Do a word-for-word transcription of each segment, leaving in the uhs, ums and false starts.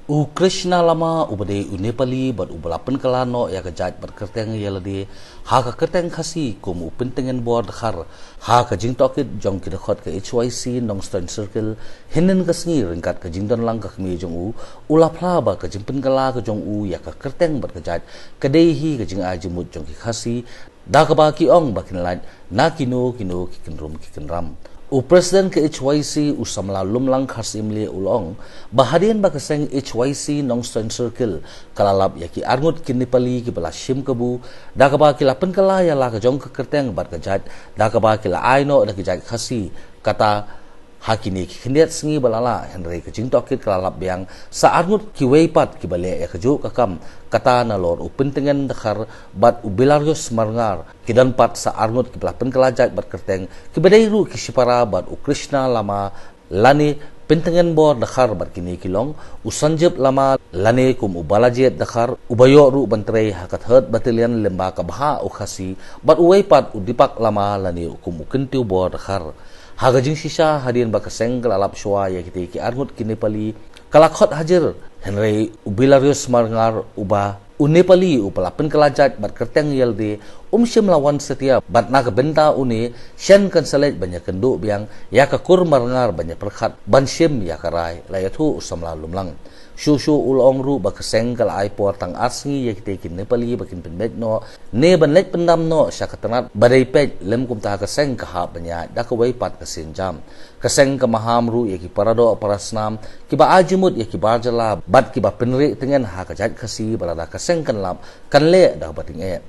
U Krishna Lama, uba dei u Nepali bad uba la pynkylla noh ïa ka jait bad kyrteng ïa lade ha ka kyrteng Khasi kum u Pyntngen Bor Dkhar, ha ka jingtohkit jong ki dkhot ka H Y C Nongstoiñ Circle hynnin ka sngi ryngkat ka jingdon lang ka kmie jong u, u la phla ba ka jingpynkylla ka jong u ïa ka kyrteng bad ka jait ka dei hi ka jingai jingmut jong ki Khasi, da kaba ki ong ba kin lait na kino kino ki kynrum ki kynram. U President ka H Y C, u Samla Lumlang Kharsyimlieh, u la ong ba hadien ba ka seng H Y C Nongstoiñ Circle ka la lap ïa ki arngut ki Nepali kiba la shim kabu, da kaba ki la pynkylla ïa la ka jong ka kyrteng bad ka jait, da kaba ki la ai noh da ki jait Khasi, kata ha kine ki khyndiat sngi ba la lah, hynrei ka jingtohkit ka la lap biang sa arngut kiwei pat kiba leh ïa kajuh ka kam, kata nalor u Pyntngen Dkhar bad u Bilarius Marngar. Ki don pat sa arngut kiba la pynkylla jait bad kyrteng kiba dei ruh ki shipara bad u Krishna Lama lane Pyntngen Bor Dkhar, bad kine ki long u Sanjib Lama lane kum u Balajied Dkhar, uba ïoh ruh ban trei ha ka Third Battalion lyngba ka bhah u Khasi, bad uwei pat u Deepak Lama lane kum u Kyntiew Bor Dkhar. Ha ka jingshisha, hadien ba ka seng ka la lap shuwa ïa kite ki arngut ki Nepali, ka la khot hajir, hynrei u Bilarius Marngar, uba u Nepali uba la pynkylla jait bad kyrteng ïa lade, um shym la wan satia, bad na ka bynta une, shen kan sa leit ban ïakynduh biang ïa ka kur Marngar ban ïapyrkhat ban shim ïa ka rai, la ïathuh u Samla Lumlang. Shuh shuh u la ong ruh ba ka seng ka la ai por tang ar sngi ïa kite ki Nepali ba kin pynbeit noh ne ban leit pyndam noh sha ka tnat ba dei peit, lym kumta ka seng ka hap ban ïaid da kawei pat ka sienjam. Ka seng ka maham ruh ïa ki paradoh parasnam kiba ai jingmut ïa ki bar jylla bad kiba pynrieh tngen ha ka jait Khasi, ba lada ka seng kan lap, kan leh da kaba tyngeh.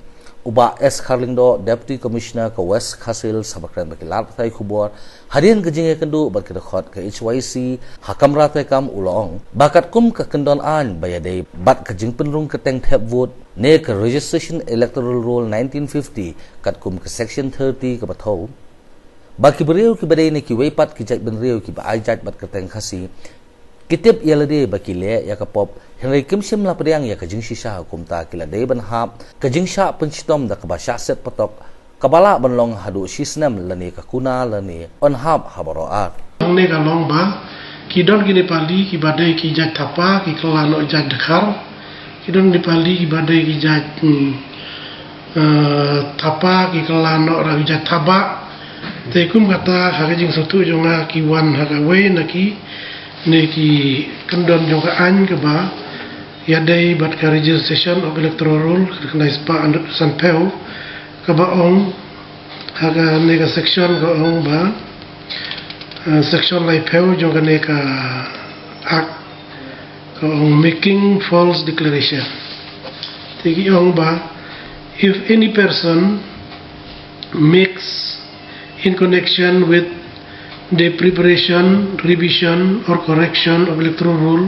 U Bah S Kharlyngdoh, Deputy Commissioner ka West Khasi Hills, haba kren bad ki lad pathai khubor hadien ka jingïakynduh bad ki dkhot ka H Y C ha kamra treikam, u la ong ba katkum ka kyndon aiñ ba ïadei bad ka jingpynrung kyrteng thep vote ne ka Registration Electoral Roll nineteen fifty, katkum ka Section thirty kaba thew, ba ki briew kiba dei na kiwei pat ki jaitbynriew kiba ai jait bad kyrteng Khasi ki tip ïa lade ba ki leh ïa ka pop, hynrei kim shym la pdiang ïa ka jingshisha, kumta ki la dei ban hap ka jingshah pynshitom da kaba shah set patok, kaba lah ban long haduh shi snem lane ka kuna lane yn hap ha baroh ar. Hangne ka long ba ki don ki Nepali kiba dei ki jait Thapa, ki kylla noh jait Dkhar. Ki don Nepali kiba dei ki jait, hmm, eh, Thapa, ki kylla noh ra ki jait Thabah. Te kum kata, ha ka jingsngewthuh jong nga, ki wan ha kawei na kine ki kyndon jong ka aiñ kaba ïadei bad ka Registration of Electoral Roll, ka khyndai spah arngut sanphew, kaba ong, ha kane ka section ka ong ba, eh, section laiphew jong kane ka Act, ka ong making false declaration. Te ki ong ba, if any person makes, in connection with the preparation, revision or correction of electoral roll,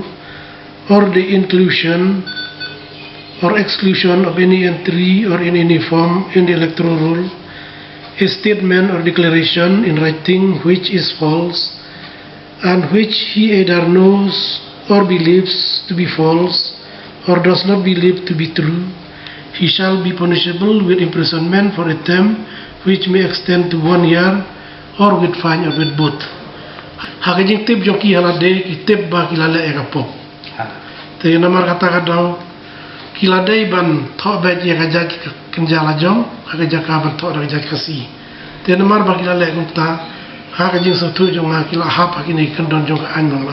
or the inclusion or exclusion of any entry or in any form in the electoral roll, a statement or declaration in writing which is false, and which he either knows or believes to be false, or does not believe to be true, he shall be punishable with imprisonment for a term which may extend to one year, or with fine, or with both. Ha ka jingtip jong ki, ha lade ki tip ba ki la leh ïa ka pop. Te namar kata ka daw, ki la dei ban thoh beit ïa ka jait ka kynja lajong ha ka jaka ban thoh da ka jait Khasi. Te namar ba ki la leh kumta, ha ka jingsngewthuh jong nga, ki la hap ha kine ki kyndon jong ka aiñ ba nga la